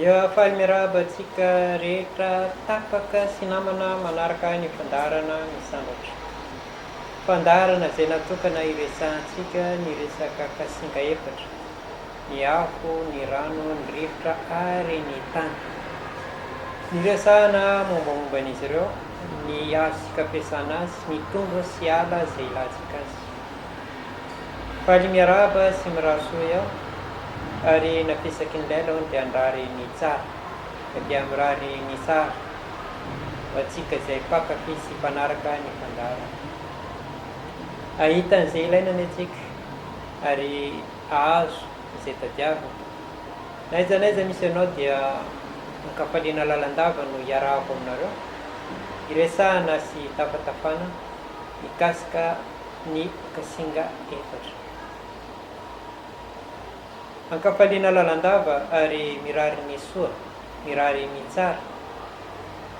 Dia faly miarahaba antsika rehetra tapaka sy namana manaraka ny fandaharana Misandratra. Fandaharana izay natokana hiresahantsika ny resaka kasinga efatra, ny afo, ny rano, ny rivotra ary ny tany. Niresahana mombamomba an'izy ireo, ny azontsika ampiasana azy, ny tombony sy ala izay ilantsika azy. Faly miarahaba sy mirary soa iaho ary napesaky ny lela hono dia handrary ny tsara ka dia mirary ny tsara ho antsika izay mpankafy sy mpanaraka ny fandaharana. Hahita an'izay ilaina anie tsika ary hahazo izay tadiavina. Na aiza na aiza misy anao dia ankafaliana lalandava no iarahako aminareo, iresahana sy itafatafana mikasika ny kasinga efatra. Ankafaliana lalandava ary mirary ny soa, mirary ny tsara,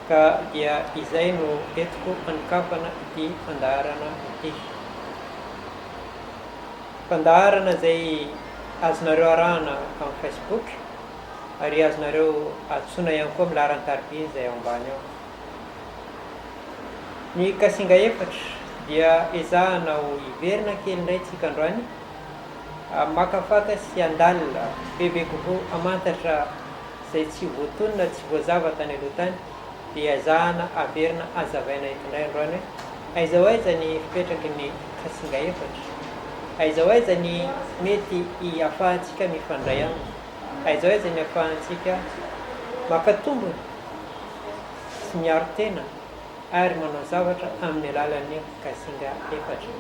ka dia izay no entiko anokafana ity fandaharana ity. Fandaharana izay azonareo arahana amin'ny Facebook ary azonareo antsoina ihany koa amin'ny laharan-tariby izay ao ambany ao. Ny kasinga efatra dia ezahana ho hiverina kely indray tsika androany hamakafaka sy handalina bebe kokoa hamantatra izay tsy voatonona tsy voazava tany aloha tany dia ezahana averina hazavaina eto indray androany hoe aiza ho aiza ny fipetraky ny kasinga efatra, aiza ho aiza ny mety hiafahantsika mifandray aminy, aiza ho aiza ny afahantsika maka tombony. sy miaro tena ary manao zavatra amin'ny alalan'ny kasinga efatra.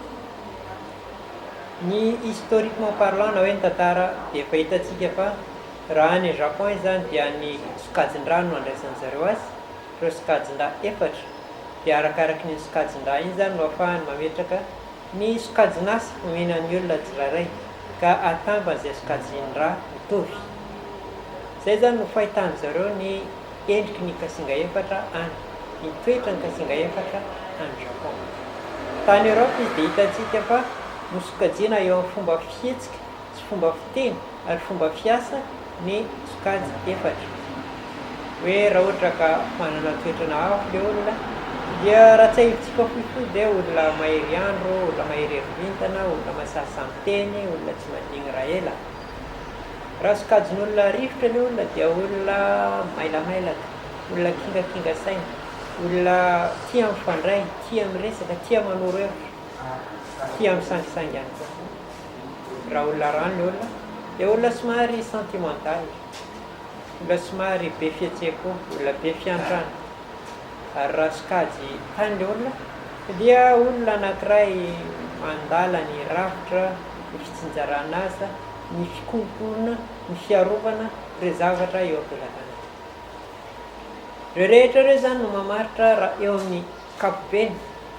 Ny historiquement parlant na hoe ny tantara dia efa hitantsika fa raha any Japon izany dia ny sokajin-drà no andraisan-dry zareo azy, ireo sokajin-drà efatra dia arakaraky ny sokajin-drà iny izany no ahafahany mametraka ny sokajin'asa omena ny olona tsirairay ka atambany izay sokajin-drà mitovy. Izay izany no fahitan-dry zareo ny endriky ny kasinga efatra any, ny toetran'ny kasinga efatra any Japon. Tany Europe izy dia hitantsika fa nosokajiana eo amin'ny fomba fihetsika sy fomba fiteny ary fomba fiasa ny sokajy efatra. Hoe raha ohatra ka manana toetrana afo ilay olona dia raha tsiahivintsika fohifohy dia olona mahery andro, olona mahery hery vintana, olona mahasahisahy miteny, olona tsy mandigny raha ela. Raha sokajin'olona rivotra ilay olona dia olona mailamailaka, olona kingakinga saina, olona tia mifandray, tia miresaka, tia manoro hevitra, tia misangisangy ihany koa. Raha olona rano ilay olona dia olona somary sentimental, olona somary be fihetseham-po, olona be fiantrana. Ary raha sokajy tany ilay olona dia olona anankiray mandala ny rafitra, ny fitsinjarana asa, ny fikolokoloana, ny fiarovana ireo zavatra eo am-pelatanana. Ireo rehetra ireo izany no mamaritra raha eo amin'ny ankapobeny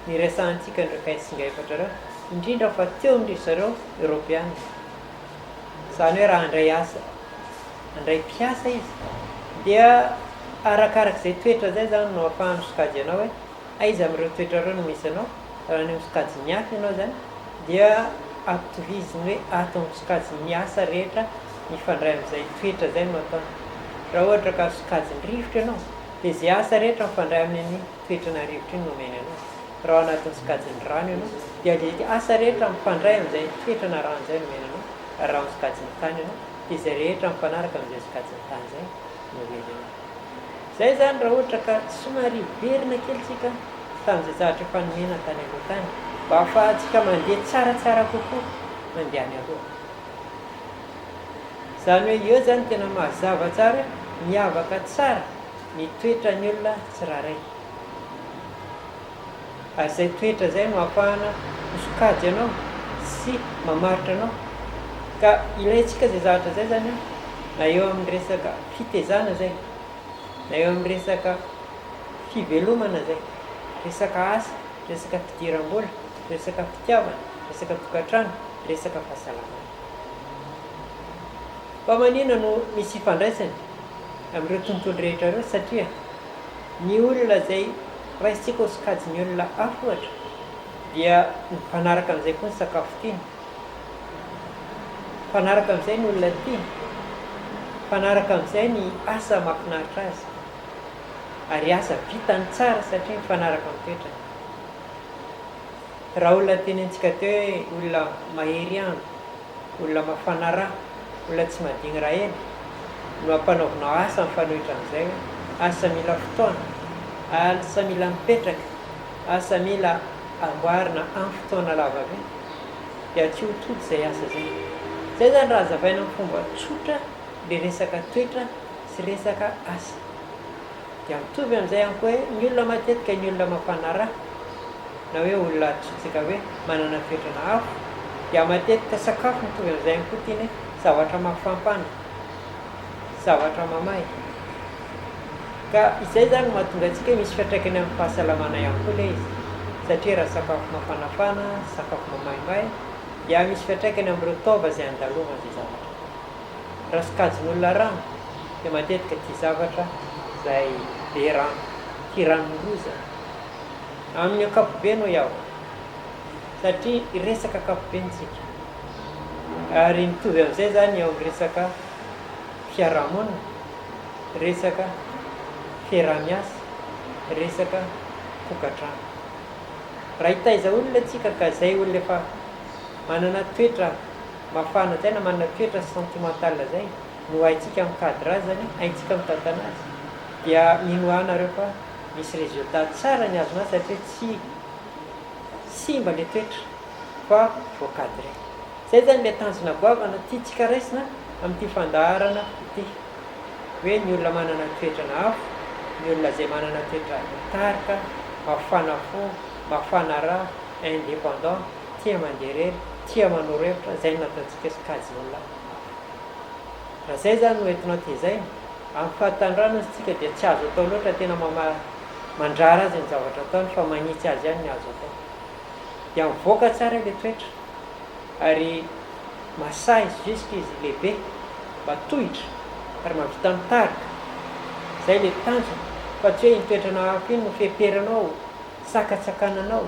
ny resahantsika an'ireo kainsinga efatra ireo, indrindra fa teo amin-dry zareo Eoropeana. Izany hoe raha handray asa, handray mpiasa izy dia arakarak'izay toetra izay izany no ahafahany misokajy anao hoe aiza amin'ireo toetra ireo no misy anao, raha any amin'ny sokajin'ny hafa ianao izany dia ampitoviziny hoe ato amin'ny sokajin'ny asa rehetra mifandray amin'izay toetra izay no ataony. Raha ohatra ka sokajin'ny rivotra ianao dia izay asa rehetra mifandray amin'iny toetrana rivotra iny no omeny anao. Raha ao anatin'ny sokajin'ny rano ianao dia izay asa rehetra mifandray amin'izay toetrana rano izay no omeny anao. Ary raha ao amin'ny sokajin'ny tany ianao dia izay rehetra mifanaraka amin'izay sokajin'ny tany izay no omeny anao. Izay izany raha ohatra ka somary hiverina kely tsika tamin'izay zavatra efa nomena tany aloha tany mba hahafahantsika mandeha tsaratsara kokoa mandeha any aloha. Izany hoe eo izany tena mazava tsara hoe miavaka tsara ny toetran'ny olona tsirairay. Ary izay toetra izay no ahafahana misokajy anao sy mamaritra anao. Ka ilaintsika izay zavatra izay izany an, na eo amin'ny resaka fitezana izay, na eo amin'ny resaka fivelomana izay, resaka asa, resaka fidiram-bola, resaka fitiavana, resaka tokantrano, resaka fahasalamana. Fa manina no misy ifandraisany amin'ireo tontolo rehetra ireo? Satria ny olona izay raisintsika ho sokajin'ny olona hafa ohatra dia mifanaraka amin'izay koa ny sakafo tiany, mifanaraka amin'izay ny olona tiany. Mifanaraka amin'izay ny asa mahafinaritra azy, ary asa vitany tsara satria mifanaraka amin'ny toetrany. Raha olona tenenintsika teo hoe olona mahery andro, olona mafana ra, olona tsy madigny raha ela, no ampanaovinao asa mifanohitra amin'izay hoe asa mila fotoana, asa mila mipetraka, asa mila amboarina amin'ny fotoana lava be, dia tsy ho tody izay asa izay. Izay izany raha hazavaina amin'ny fomba tsotra ilay resaka toetra sy resaka asa. Dia mitovy amin'izay ihany koa hoe ny olona matetika ny olona mafana ra na hoe olona antsointsika hoe manana toetrana afo dia matetika sakafo mitovy amin'izay ihany koa tiany hoe zavatra mafampana, zavatra mamay. Ka izay izany no mahatonga antsika hoe misy fiantraikany amin'ny fahasalamana ihany koa ilay izy satria raha sakafo mafanafana, sakafo mamaimay dia misy fiantraikany amin'ireo taova izay andalovana izay zavatra. Raha sokajin'olona rano dia matetika tia zavatra izay be rano, tia ranon-droa izany. Amin'ny ankapobeny hoy aho, satria resaka ankapobeny isika. Ary mitovy amin'izay izany eo amin'ny resaka fiarahamonina, resaka fiaraha-miasa, resaka tokantrano. Raha hitaiza olona isika ka izay olona efa manana toetra mafana zay na manana toetra sentimental zay no haintsika mi cadre azy zany, haintsika mitantana azy dia minoa ahy nareo fa misy résultat tsara ny azonao satria tsy simba le toetra fa voa cadre. Zay zany le tanjona goavana tiantsika raisina amin'ity fandaharana ity hoe ny olona manana toetrana afo, ny olona zay manana toetra mitarika, mafana fo, mafana ra, indépendant, tia mandeha irery, tia manoro hevitra, zay no nataontsika sokajin'olona hafa. Raha zay zany no entinao tezaina, amin'ny fahatandrana ozy tsika dia tsy azo atao loatra tena mama mandrara azy ny zavatra ataony fa manitsy azy ihany ny azo atao. Dia mivoaka tsara ilay toetra ary masahy izy jusque izy lehibe, matohitra ary mahavita mitarika. Zay ilay tanjona fa tsy hoe iny toetranao hafa iny no feperanao sakatsakananao,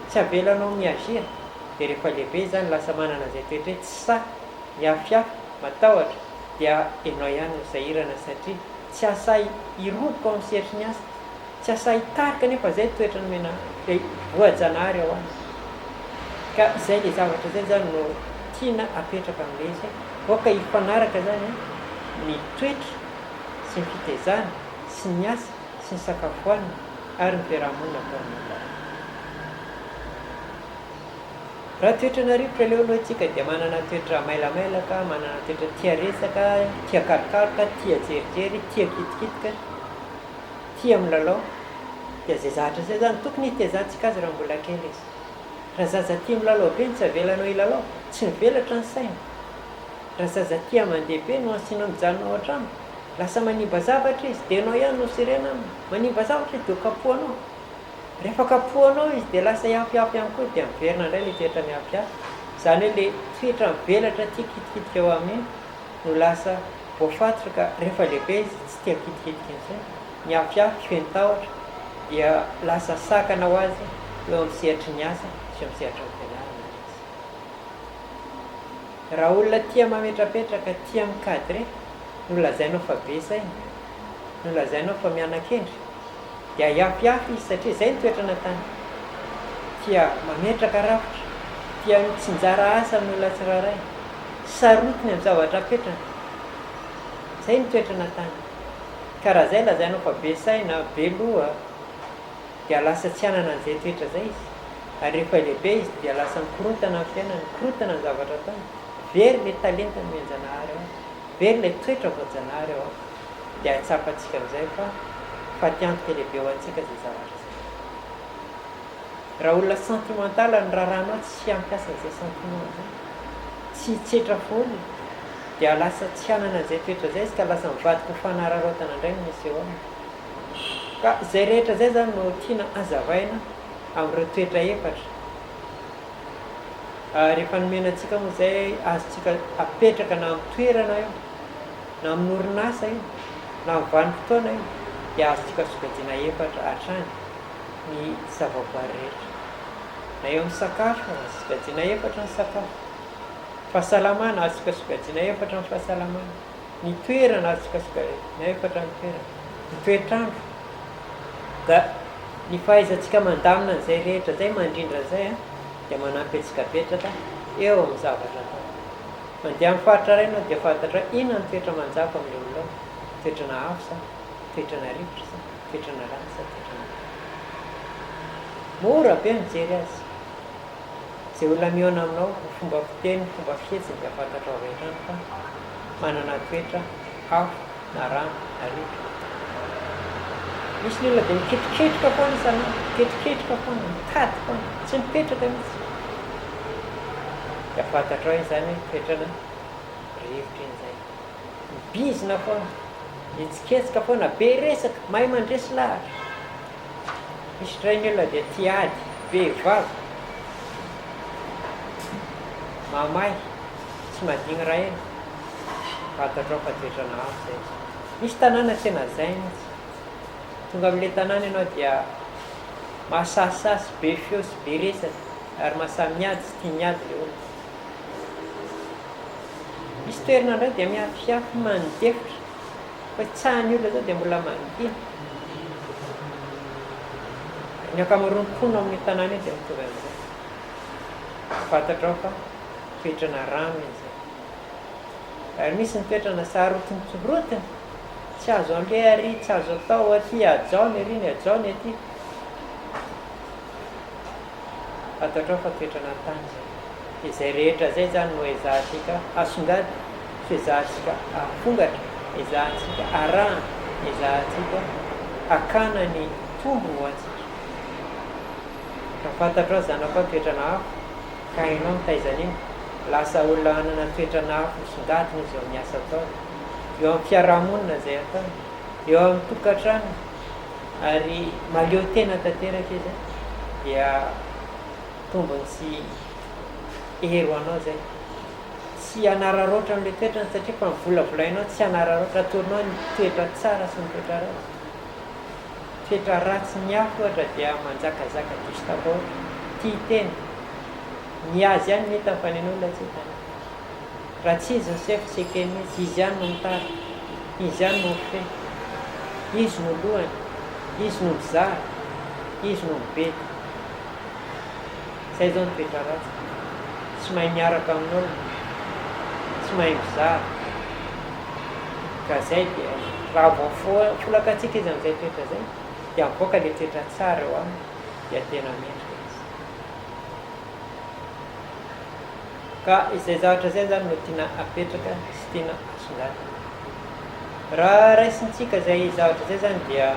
tsy avelanao mi-agir, dia rehefa lehibe izy zany lasa manana an'izay toetra hoe tsy sahy, miafiafy, matahotra, dia enao ihany no sahirana satria tsy hahasahy hiroboka ao amin'ny sehatry ny asa, tsy hahasahy hitarika nefa izay toetra nomena ilay voajanahary ao aminy. Ka izay ilay zavatra izay zany no tiana apetraka amin'ilay izy hoe aoka hifanaraka zany ny toetra sy ny fitezana sy ny asa sy ny sakafo hohanina ary ny fiaraha-monina ataon'ny olona rehetra. Raha toetrana rivotra aleo aloha isika dia manana toetra mailamailaka, manana toetra tia resaka, tia karokaroka, tia jerijery, tia kitikitika, tia milalao. Dia izay zavatra izay izany tokony hitezantsika azy raha mbola kely izy. Raha zaza tia milalao be no tsy avelanao hilalao, tsy mivelatra ny sainy. Raha zaza tia mandeha be no asianao mijanona ao an-trano, lasa manimba zavatra izy, dia ianao ihany no serena aminy. Manimba zavatra izy dia ho kapohanao. Rehefa kapohanao izy dia lasa hiafiafy ihany koa dia miverina indray ilay toetra miafiafy. Izany hoe ilay toetra mivelatra tia kitikitika eo aminy iny no lasa voafatotra ka rehefa lehibe izy tsy tia kitikitika intsony, miafiafy, feno tahotra dia lasa sakana ho azy eo amin'ny sehatry ny asa sy eo amin'ny sehatry ny fianarana ilay izy. Raha olona tia mametrapetraka, tia mi-cadrer no lazainao fa be saina, no lazainao fa miana-kendry, dia hiafiafy izy satria izay ny toetra natany. Tia mametraka rafitra, tia mitsinjara asa amin'ny olona tsirairay, sarotiny amin'ny zavatra apetrany. Izay ny toetra natany. Ka raha izay lazainao fa be saina, be loha, dia lasa tsy hanana an'izay toetra izay izy. Ary rehefa lehibe izy dia lasa mikorontana ny fiainany, mikorontana ny zavatra ataony. Very ilay talenta nomen-janahary ao aminy, very ilay toetra voajanahary ao aminy. Dia tsapantsika amin'izay fa fatiantoka lehibe ho antsika izay zavatra izay. Raha olona sentimental ny raharahanao tsy hampiasa an'izay sentiment izay, tsy hitsetra fo olona, dia lasa tsy hanana an'izay toetra izay izy ka lasa mivadika ho fanararaotana indray no miseho aminy. Ka izay rehetra izay izany no tiana hazavaina amin'ireo toetra efatra. Ary efa nomena antsika moa izay azontsika apetraka na amin'ny toerana io, na amin'ny orinasa io, na amin'ny vanim-potoana io, dia azontsika sokajiana efatra hatrany ny zavaboary rehetra. Na eo amin'ny sakafo, azo sokajiana efatra ny sakafo. Fahasalamana, azontsika sokajiana efatra ny fahasalamana. Ny toerana azontsika sokajiana efatra ny toerana. Ny toetr'andro. Ka ny fahaizantsika mandamina an'izay rehetra izay, mandrindra an'izay dia manampy antsika betsaka eo amin'ny zavatra atao. Mandeha amin'ny faritra iray ianao dia fantatrao inona ny toetra manjaka amin'ilay olona ao, toetrana afo sa, toetrana rivotra sa, toetrana rano sa toetrana tany. Mora be mijery azy. Izay olona mihaona aminao, ny fomba fiteny, ny fomba fihetsiny dia fantatrao avy hatrany fa manana toetra afo na rano na rivotra na tany. Misy ny olona dia miketriketroka foana isan'andro, miketriketroka foana, mitady foana, tsy mipetraka mihitsy. Dia fantatrao izany hoe toetrana rivotra iny izay. Mibizina foana, mihetsiketsika foana, be resaka, mahay mandresy lahatra. Misy indray ny olona dia tia ady, be vava, mamay, tsy madigny raha ela, fantatrao fa toetrana hafa izay izy. Misy tanàna tena zay mihitsy. Tonga amin'ilay tanàna ianao dia mahasahisahy sy be feo sy be resaka ary mahasahy miady sy tia miady ilay olona. Misy toerana indray dia miafiafy mandefitra. Fa tsahan'ny olona zao dia mbola mangina. Ary ny ankamaroan'ny mponina ao amin'io tanàna io dia mitovy amin'izay. Fantatrao fa toetrana rano iny izay. Ary misy ny toetrana sarotin-tsorotina, tsy azo aleha ary, tsy azo atao aty, hajao ny ery, ny hajao ny aty. Fantatrao fa toetrana tany izay. Izay rehetra izay izany no ezahantsika asongadina, sy ezahantsika afongatra, ezahantsika arahana, ezahantsika hakana ny tombony ho antsika. Raha fantatrao zanakao toetrana afo ka hainao mitaiza an'iny, lasa olona hanana toetrana afo misongadina izy eo amin'ny asa ataony, eo amin'ny fiarahamonina izay ataony, eo amin'ny tokantranony ary mahaleo tena tanteraka izy dia tombony sy hery ho anao izay. Tsy hanararaotra an'ilay toetrany satria efa novolavolainao tsy hanararaotra, atoronao ny toetra tsara sy ny toetra ratsy. Toetra ratsin'ny hafa ohatra dia manjakazaka diso tafahoatra, tia tena, ny azy ihany no hitany fa ny an'olona tsy hitany. Raha tsy izy ny sefo tsy ekeny mihitsy, izy ihany no mitarika, izy ihany no mifehy, izy no lohany, izy no mizara, izy no mibedy. Zay zao ny toetra ratsy, tsy mahay miaraka amin'olona, tsy mahay mizara, ka zay dia raha vao folaka antsika izy amin'izay toetra zay dia mivoaka le toetra tsara eo aminy dia tena mendrika izy. Ka izay zavatra izay zany no tiana apetraka sy tiana asongadina. Raha raisintsika izay zavatra izay zany dia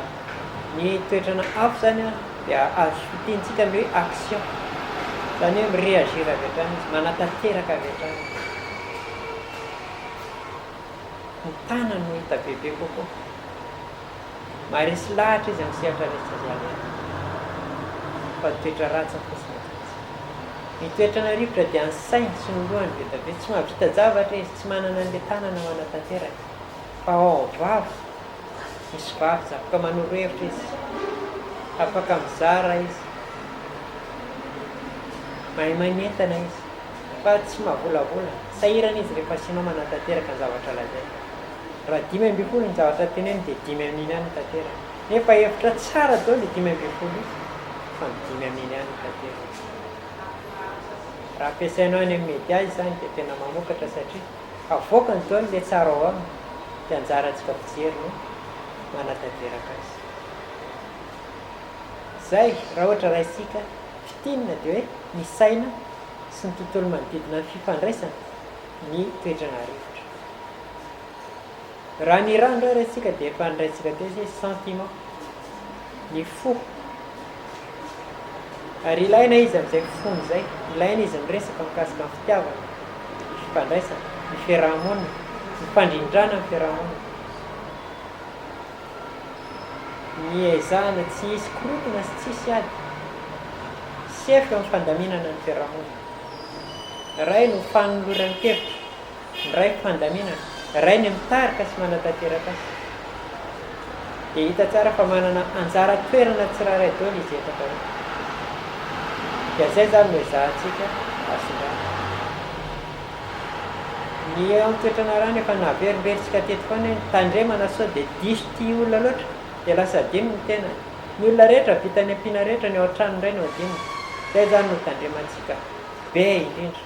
ny toetrana afo zany an dia azo fintinintsika amin'ny hoe action. Izany hoe mi-réagir avy hatrany izy, manatanteraka avy hatrany izy. Ny tanany no hita bebe kokoa. Maharesy lahatra izy amin'ny sehatra rehetra izay alehany. Fa ny toetra ratsiny fotsiny no tsy Ny toetrana rivotra dia ny sainy sy ny lohany be dia be. Tsy mahavita javatra izy, tsy manana an'ilay tanana manatanteraka. Fa ao amin'ny vava, misy vava izy, afaka manoro hevitra izy, afaka mizara izy, mahay manentana izy, fa tsy mahavolavola. Sahirana izy rehefa asianao manatanteraka ny zavatra lazainy. Raha 15 ny zavatra teneniny dia dimy amin'iny ihany no tanteraka. Nefa hevitra tsara daholo io 15 io fa ny dimy amin'iny ihany no tanteraka. Raha ampiasainao any amin'ny media izany dia tena mamokatra satria avoakany daholo ilay tsara ao aminy dia anjarantsika mpijery no manatanteraka azy. Izay raha ohatra raisika fintinina dia hoe ny saina sy ny tontolo manodidina ny fifandraisana ny toetrana rivotra. Raha ny rano indray raintsika dia efa noraintsika teo izy hoe sentiment, ny fo. Ary ilaina izy amin'izay fony izay, ilaina izy miresaka mikasika ny fitiavana, ny fifandraisana, ny fiaraha-monina, ny fandrindrana ny fiaraha-monina. Ny ezahana tsy hisy korontana sy tsy hisy ady. Sefo eo amin'ny fandaminana ny fiaraha-monina. Iray no fanoloran-kevitra. Miray fandaminana, iray ny mitarika sy manatanteraka azy. Dia hita tsara fa manana anjara toerana tsirairay daholo izy efatra ireo. Dia izay izany no ezahantsika asongadina. Ny eo amin'ny toetrana rano efa naverimberintsika teto foana hoe tandremana sao dia diso tia olona loatra dia lasa adino ny tenany. Ny olona rehetra vitany ampiana rehetra ny ao an-trano indray no adinony. Izay izany no tandremantsika be indrindra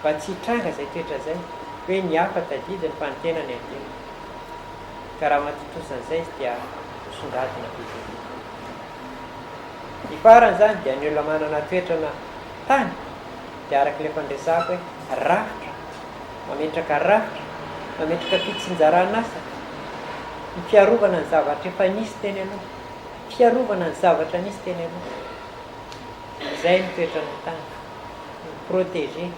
mba tsy hitranga izay toetra izay hoe ny hafa tadidiny fa ny tenany adinony. Ka raha mahatontosa an'izay izy dia misongadina bebe kokoa. Ny farany izany dia ny olona manana toetrana tany dia araka ilay efa niresahako hoe rafitra, mametraka rafitra, mametraka fitsinjaran'asa, ny fiarovana ny zavatra efa nisy teny aloha, fiarovana ny zavatra nisy teny aloha. Izay ny toetran'ny tany, mi-protéger,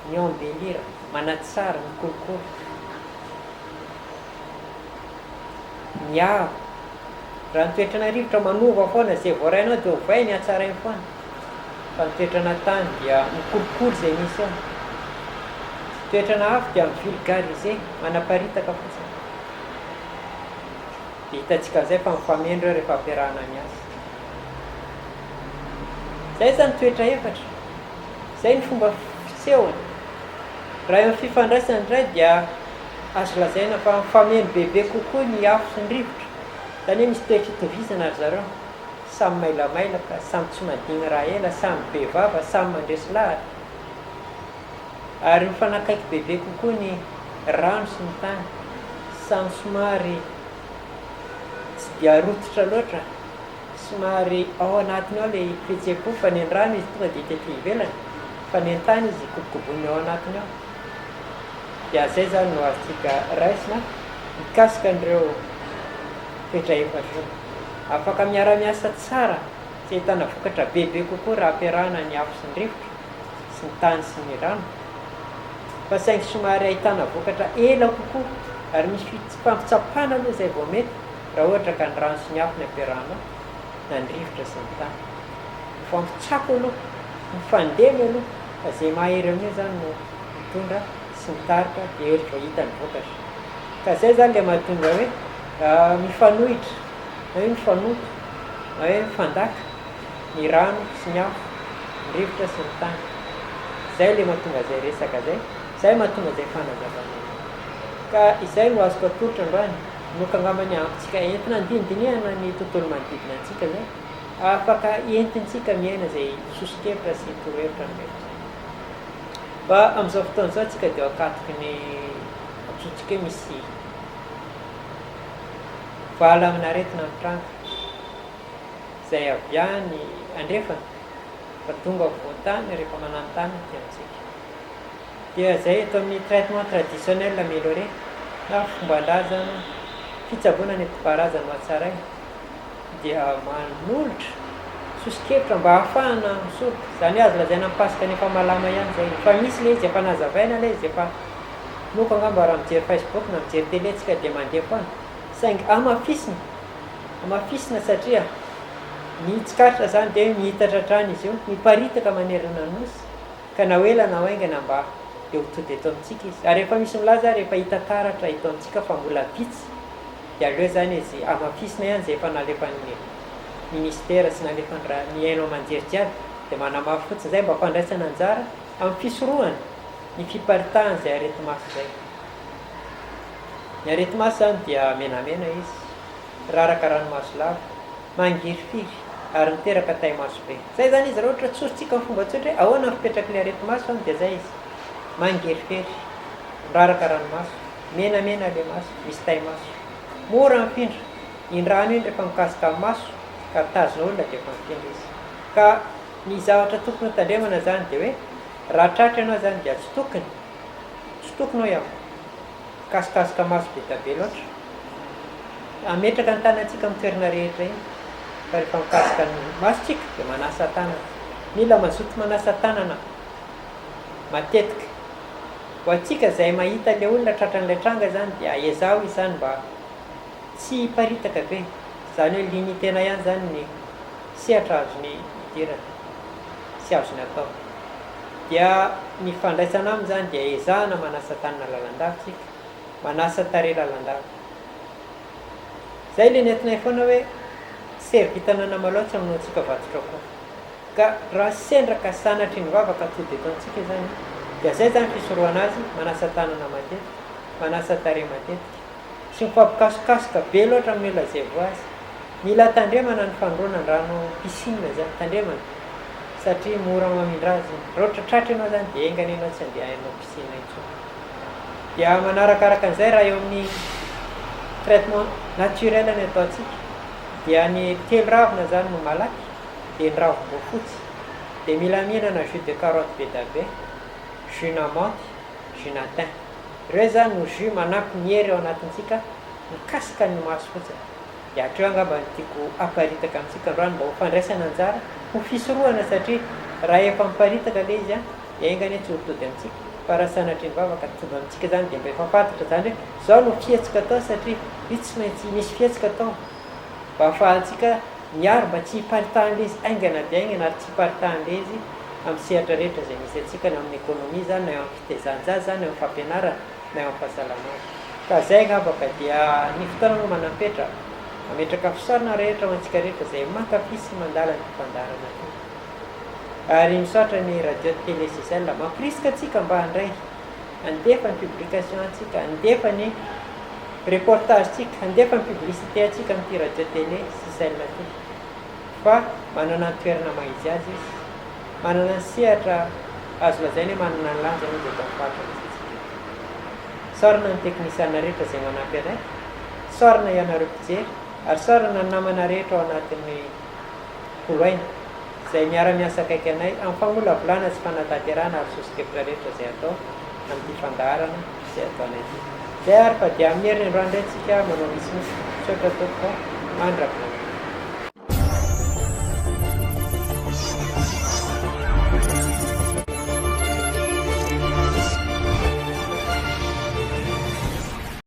mi-embellir, manatsara, mikolokolo, miaro. Raha ny toetrana rivotra manova foana, izay voarainao dia ovainy, hatsarainy foana. Fa ny toetrana tany dia mikolokolo izay misy eo. Toetrana afo dia mi-vulgariser, manaparitaka fotsiny. Dia hitantsika amin'izay fa mifameno ireo rehefa ampiarahana miasa. Izay izany toetra efatra. Izay ny fomba fisehony. Raha eo amin'ny fifandraisana indray dia azo lazaina fa mifameno bebe kokoa ny afo sy ny rivotra. Izany hoe misy toetra itovizana ry zareo. Samy mailamailaka, samy tsy madigny raha ela, samy be vava, samy mandresy lahatra. Ary mifanakaiky bebe kokoa ny rano sy ny tany. Samy somary tsy dia rototra loatra, somary ao anatiny ao ilay fihetseham-po fa ny an-drano izy tonga dia hita ety ivelany, fa ny an-tany izy kobokoboniny ao anatiny ao. Dia izay izany no azontsika raisina mikasika an'ireo toetra efatra ireo. Afaka miara-miasa tsara sy ahitana vokatra bebe kokoa raha ampiarahana ny afo sy ny rivotra, sy ny tany sy ny rano, fa saingy somary ahitana vokatra ela kokoa ary misy fifampitsapana aloha izay vao mety raha ohatra ka ny rano sy ny afo no ampiarahanao na ny rivotra sy ny tany. Mifampitsako aloha, mifandemy aloha fa izay mahery amin'io izany no mitondra sy mitarika dia eo vao hita ny vokatra. Ka izay izany ilay mahatonga hoe mifanohitra na hoe mifanoto na hoe mifandaka ny rano sy ny afo, ny rivotra sy ny tany. Izay ilay mahatonga izay resaka izay, izay mahatonga izay fanazavana izay. Ka izay no azoko atolotra androany, inoako angamba ny ampitsika entina andinidinihana ny tontolo manodidina antsika izay, afaka entintsika miaina izay soso-kevitra sy torohevitra nomeko izay. Fa amin'izao fotoana izao tsika dia ao ankatoky ny antsointsika hoe misy valanaretina mitranga izay avy any andrefana fa tonga afovoan-tany rehefa mananontanona aty amintsika. Dia izay eto amin'ny traitement traditionnel amélioré na fomban-drazana fitsaboana nentim-paharazana nohatsaraina dia manolotra soso-kevitra mba hahafahana misoroka. Izany hoe azo lazaina amin'ny ny efa malama ihany izay. Efa misy ilay izy, efa nazavaina ilay izy, efa noko angamba raha mijery Facebook na mijery télé tsika dia mandeha foana. Saingy hamafisina, hamafisina satria ny tsikaritra izany dia hoe mihitatra hatrany izy io, miparitaka manerana ny Nosy, ka na ho ela na ho haingana mba dia ho tody eto amintsika izy. Ary efa misy milaza ary efa hita taratra eto amintsika fa mbola vitsy, dia aleo izany izy hamafisina ihany izay efa nalefan'ny ministera sy nalefan'ny ra, ny haino aman-jery jiaby, dia manamafy fotsiny izay mba fandraisana anjara amin'ny fisorohana ny fiparitahan'izay areti-maso izay. Ny areti-maso izany dia menamena izy, raraka ranomaso lava, mangirifiry ary miteraka taimaso be. Izay izany izy raha ohatra tsorintsika amin'ny fomba tsotra hoe ahoana ny fipetrak'ilay areti-maso izany dia izay izy, mangirifiry, miraraka ranomaso, menamena ilay maso, misy taimaso. Mora mifindra, iny rano iny rehefa mikasika amin'ny maso ka mitazona olona dia efa mifindra izy. Ka ny zavatra tokony ho tandremana izany dia hoe raha tratra ianao izany dia tsy tokony, tsy tokony hoy aho, Mikasokasoka maso be da be loatra. Ametraka ny tanantsika amin'ny toerana rehetra iny. Fa rehefa mikasoka ny masontsika dia manasa tanana. Mila mazoto manasa tanana matetika. Ho antsika izay mahita ilay olona tratran'ilay tranga izany dia ezaho izany mba tsy hiparitaka be. Izany hoe limiter-na ihany izany ny sehatra azony idirana sy azony atao. Dia ny fandraisana aminy izany dia ezahana manasa tanana lalandava tsika, manasa tarehy lalandava. Izay ilay nentinay foana hoe servitana namalao tsy hamonoantsika vatotra koa. Ka raha sendra ka sanatria ny vava ka tody eto amintsika izany. Dia zay zany fisorohana azy, manasa tanana matetika, manasa tarehy matetika, tsy mifampikasokasoka be loatra amin'ny olona izay voa azy. Mila tandremana ny fandroana an-drano piscine zany, tandremana satria mora mamindra azy iny. Raha ohatra tratra ianao zany dia enga anie ianao tsy handeha hanao piscine intsony. Dia manarakaraka an'izay raha eo amin'ny traitement naturel ny ataontsika dia ny telo ravina zany no malaky dia ny ravim-boafotsy dia mila mihinana jus de carotte be da be, jus na menthe, jus na thym. Ireo zany no jus manampy ny hery ao anatintsika mikasika ny maso fotsiny. Dia hatreo angamba no tiako haparitaka amintsika androany mba ho fandraisana anjara, ho fisorohana satria raha efa miparitaka ilay izy an, enga anie tsy ho tody amintsika fa raha sanatria ny vava ka tonga amintsika izany dia mba efa fantatra izany hoe izao no fihetsika atao satria io tsy maintsy misy fihetsika atao mba hahafahantsika miaro mba tsy hiparitahan'ilay izy haingana dia haingana ary tsy hiparitahan'ilay izy amin'ny sehatra rehetra izay misy antsika na amin'ny ekonomia izany na eo amin'ny fitaizan-jaza izany na eo amin'ny fampianarana na eo amin'ny fahasalamana. Ka izay angamba ka dia ny fotoana moa manam-petra. Mametraka fisaorana rehetra ho antsika rehetra izay mankafy sy mandala an'ity fandaharana ity. Ary misaotra ny Radio Télé Seychelles mampirisika antsika mba handray, handefa ny publication antsika, handefa ny reportage tsika, handefa ny publicité antsika amin'ity Radio Télé Seychelles ity. Fa manana ny toerana maha izy azy izy, manana ny sehatra azo lazaina hoe manana ny lanjany izy eto amin'ny faritra misy antsika eto. Isaorana ny teknisiana rehetra izay manampy anay, isaorana ianareo mpijery, ary isaorana ny namana rehetra ao anatin'ny Koloaina, izay miara-miasa akaiky anay amin'ny famolavolana sy fanatanterahana ary soso-kevitra rehetra izay atao amin'ity fandaharana izay ataonay ity. Izay ary fa dia amin'ny heriny androany indray tsika manao misimisy. Misaotra tompoko. Mandra-pihaona.